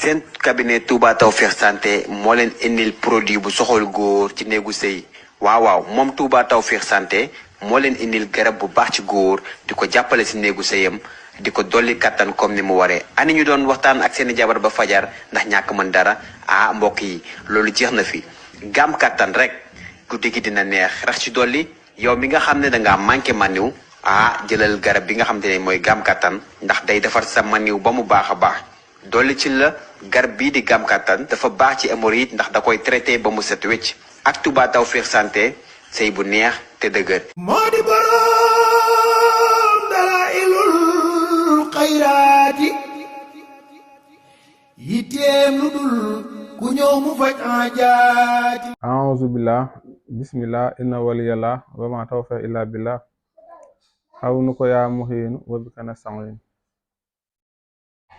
seen cabinet Touba Tawfekh santé moo leen indil produit bu soxal góor ci néegu sëy waaw moom Touba Tawfekh santé moo leen indil garab bu baax ci góor di ko jàppale si néegu sëyam di ko dolli kattan comme ni mu waree ani ñu doon waxtaan ak seeni jabar ba fajar ndax ñàkk mën dara mbokk yi loolu jeex na fi gam kattan rek guddi gi dina neex rax ci dolli yow mi nga xam ne dangaa manqué maniw jëlal garab bi nga xam te ne mooy gam kattan ndax day defar sa maniw ba mu baax a baax dolli ci la garab bii di gam kattan dafa baax ci hémorroïde ndax da koy traité ba mu set wecc ak Touba Tawfekh santé sëy bu neex te dëgër moo di boroom dalailul xayraati yitteem lu dul ku ñëw mu faj aajaati aouzu billah bismillah inna waliyallah wa ma tawfiq illa billah xaw nu ko yaa muxiin wa bika nasta'in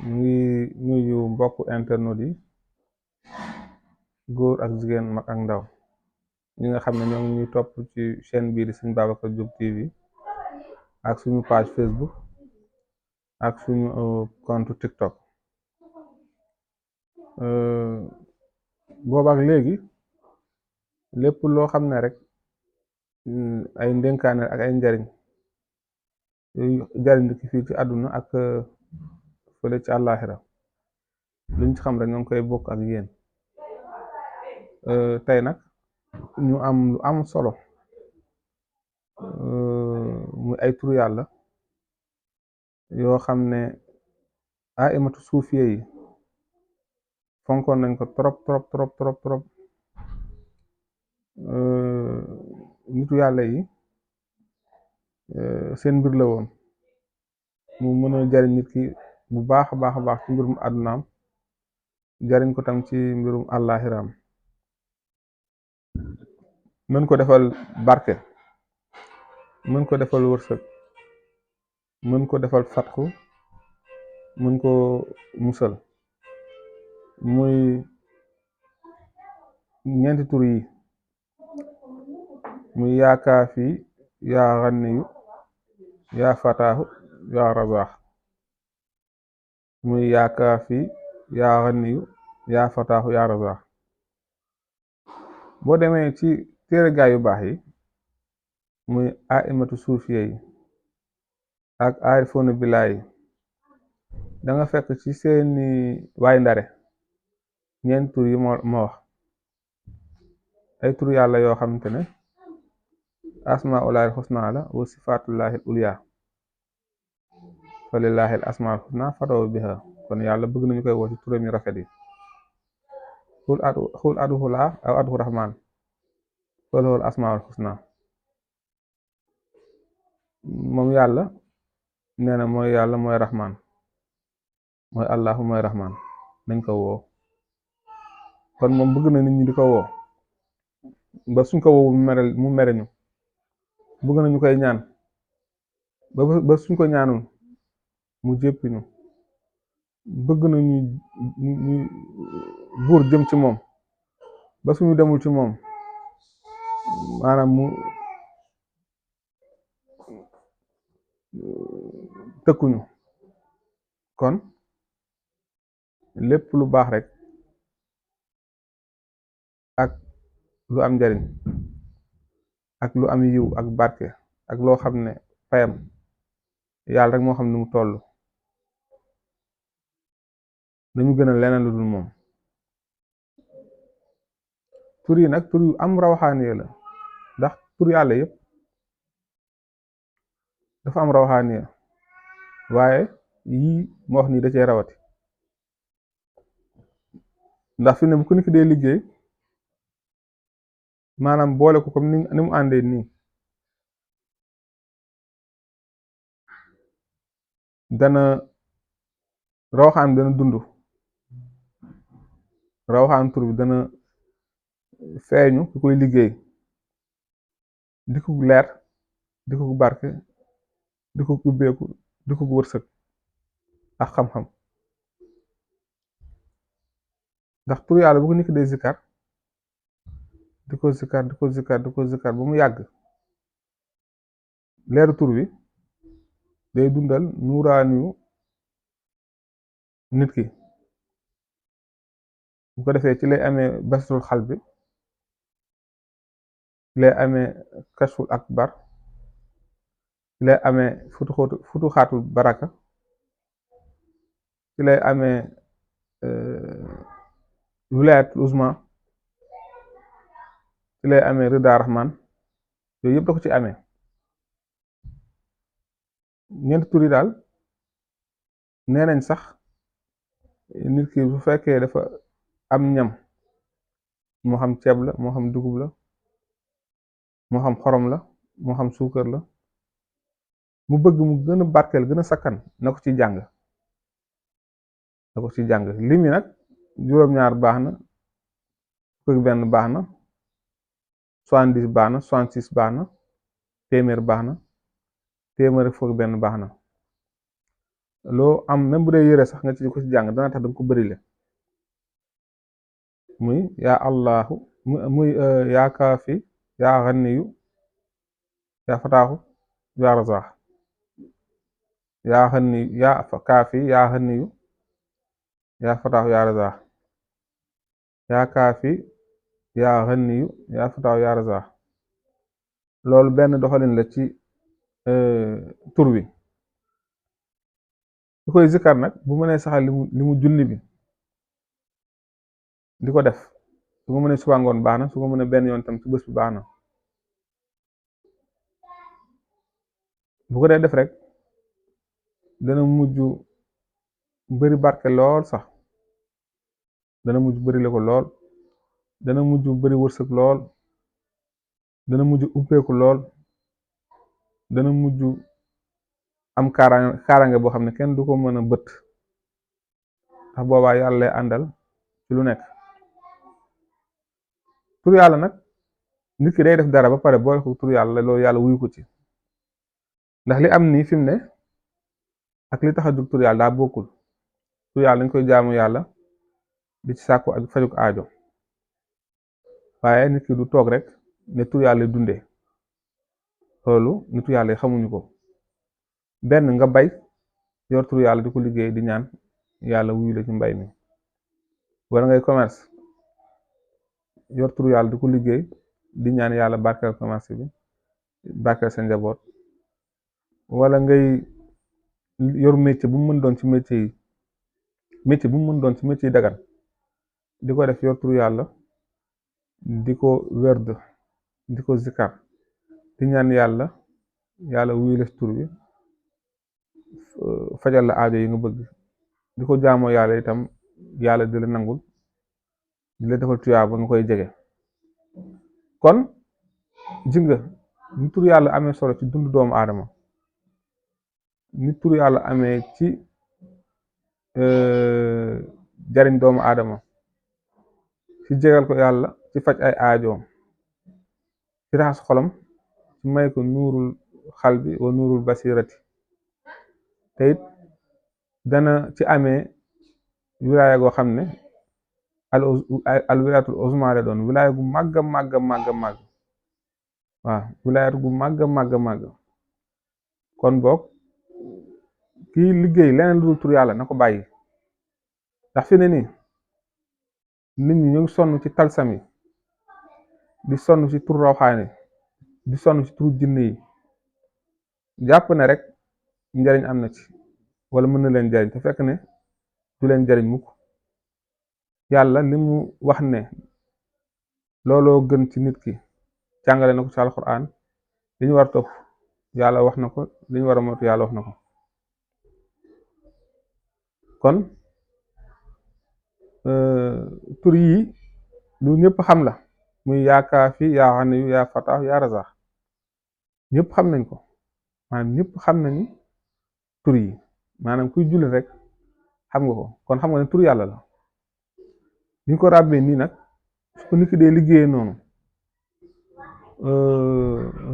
ñu ngi nuyu mbokk internet yi góor ak jigéen mag ak ndaw ñi nga xam ne ñoo ngi ñuy topp ci chaîne bii di Serigne Babacar Diop TV ak suñu page Facebook ak suñu compte TikTok boobaak léegi lépp loo xam ne rek ay ndénkaane ak ay njariñ jariñ ki fii ci àdduna ak fële ci àllaaxira luñ ci xam rek ñoo ngi koy bokk ak yéen tey nag ñu am lu am solo muy ay turu yàlla yoo xam ne aimatu suufiye yi fonkoon nañ ko trop trop nitu yàlla yi seen mbir la woon mu mën a jariñ nit ki bu baax a baax ci mbirum àddunaam jariñ ko tam ci mbirum àllaaxiraam mën ko defal barke mën ko defal wërsëg mën ko defal fatku mën ko musal muy ñeenti tur yi muy yaa kaafi yaa xanniyu yaa fataahu yaa razaax muy yaa kaafi yaa xanniyu yaa fataahu yaa razaax boo demee ci téere gaay yu baax yi muy aimatu suufiye yi ak aarifoona billaay yi da nga fekk ci seeni waay ndare ñeent tur yi ma wax ay tur yàlla yoo xamante ne asmaullahil xusna la wa sifaatullahil ulya fa lillahil asmaul xusna fadaw biha kon yàlla bëgg nañu koy woo ci turam yu rafet yi xul aduhullah aw aduhu rahman falahul asmaul xusna moom yàlla nee na mooy yàlla mooy rahman mooy allahu mooy rahman nañ ko woo kon moom bëgg na nit ñi di ko woo ba suñ ko woo mu mere ñu bëgg na ñu koy ñaan ba suñ ko ñaanul mu jéppi ñu bëgg na ñu buur jëm ci moom ba suñu demul ci moom maanaam mu tëkkuñu kon lépp lu baax rek ak lu am njariñ ak lu am yiw ak barke ak loo xam ne fayam yàlla rek moo xam ne mu toll dañu gën a leneen lu dul moom tur yi nag tur yu am rawxaaniye la ndax tur yàlla yëpp dafa am rawxaaniye waaye yii ma wax nii da cee rawati ndax fi ne bu ko nit ki dee liggéey maanaam boole ko comme ni mu àndee nii dana rawxaan dana dund rawxaan tur bi dana feeñu ku koy liggéey di ko leer di ko barke di ko ubbeeku di ko wërsëg ak xam-xam ndax tur yàlla bu ko nit ki dee zikar di ko zikar ba mu yàgg leeru tur bi day dundal nuuraaniyu nit ki bu ko defee ci lay amee bastul xal bi ci lay amee kashful akbar ci lay amee futu xaatul baraka ci lay amee wilayatul uzma ci lay amee rida rahman yooyu yëpp da ko ci amee ñeenti tur yi daal nee nañ sax nit ki bu fekkee dafa am ñam moo xam ceeb la moo xam dugub la moo xam xorom la moo xam suukar la mu bëgg mu gën a barkeel gën a sakkan na ko ci jàng lim yi nag juróom-ñaar baax na fukk benn baax na 70 baax na 66 baax na téeméer baax na téeméer ak fukk benn baax na loo am même bu dee yëre sax nga ci ko ci jàng dana tax danga ko bërile muy yaa allahu muy yaa kaafi yaa xaniyu yaa fataaxu yaa razaax yaa xaniyu yaa kaafi yaa xaniyu yaa fataaxu yaa razaax yaa kaafi yaa xaniyu yaa fataaxu yaa razaax loolu benn doxalin la ci tur wi su koy zikkar nag bu mënee saxal li mu junni bi di ko def su ko mënee suba ngoon baax na su ko mënee benn yoon tam ci bés bi baax na bu ko dee def rek dana mujj bari barke lool sax dana mujj bari la ko lool dana mujj bari wërsëg lool dana mujj ubbeeku lool dana mujj am kaaraange boo xam ne kenn du ko mën a bët ndax boobaa yàlla lay àndal ci lu nekk tur yàlla nag nit ki day def dara ba pare boole ko tur yàlla loolu yàlla wuyu ko ci ndax li am nii fi mu ne ak li tax a jug tur yàlla daa bokkul tur yàlla dañ koy jaamu yàlla di ci sàkku ak fajuk aajo waaye nit ki du toog rek ne tur yàlla dundee loolu nitu yàlla yi xamuñu ko benn nga bay yor tur yàlla di ko liggéey di ñaan yàlla wuyu la ci mbay mi wala ngay commerce yor tur yàlla di ko liggéey di ñaan yàlla barkeel commerce bi barkeel sa njaboot wala ngay yor métier bu mu mën doon ci métier bu mu mën doon ci métier yi dagan di ko def yor tur yàlla di ko werd di ko zikar di ñaan yàlla wuyu la ci tur bi fajal la aajo yi nga bëgg di ko jaamoo yàlla itam yàlla di la nangul di la defal tuyaa ba nga koy jege kon jinga ni tur yàlla amee solo ci dundu doomu aadama ni tur yàlla amee ci jariñ doomu aadama ci jegal ko yàlla ci faj ay aajoom ci raxas xolam ci may ko nuurul xalbi wa nuurul basirati te it dana ci amee wilaaya goo xam ne al wilaayatul uzma la doon wilaaya gu màgg màgg waaw wilaaya gu màgg kon boog kii liggéey leneen lu dul tur yàlla na ko bàyyi ndax fi ne nii nit ñi ñu ngi sonn ci talsam yi di sonn ci tur rawxaani di sonn ci tur jinne yi jàpp ne rek njariñ am na ci wala mën na leen jariñ te fekk ne du leen jariñ mukk yàlla li mu wax ne looloo gën ci nit ki jàngale na ko ci alxuraan li ñu war topp yàlla wax na ko li ñu war a moytu yàlla wax na ko kon tur yi lu ñëpp xam la muy yaa kaafi yaa xaniyu yaa fataax yaa razaax ñëpp xam nañ ko maanaam ñëpp xam nañu tur yi maanaam kuy julli rek xam nga ko kon xam nga ne tur yàlla la ni ñu ko ràbbee nii nag su ko nit ki dee liggéeyee noonu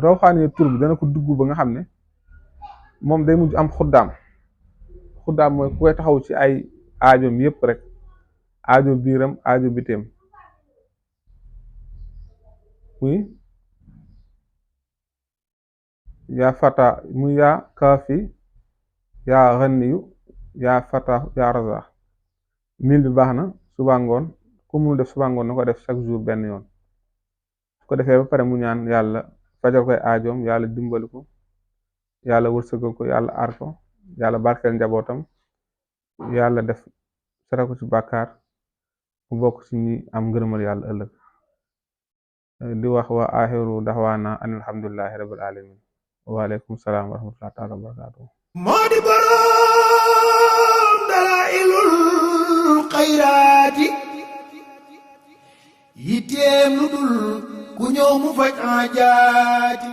rawxaane tur bi dana ko dugg ba nga xam ne moom day mujj am xuddaam mooy ku koy taxaw ci ay aajoom yëpp rek aajo biiram aajo biteem muy yaa fata muy yaa kaafi yaa xaniyu yaa fata yaa razaax mil bi baax na suba ngoon ku mu def suba ngoon na ko def chaque jour benn yoon su ko defee ba pare mu ñaan yàlla fajal koy aajoom yàlla dimbali ko yàlla wërsëgal ko yàlla aar ko yàlla barkeel njabootam yàlla def sara ko ci bàkkaar mu bokk ci ñi am ngërëmal yàlla ëllëg di wax wa axiru daxwaana an alhamdulillahi rabbil alamin waaleykum salaam wa rahmatullahi taala wa barakatuh moo di boroom dalailul xayraati yitteem lu dul ku ñëw mu faj aajaati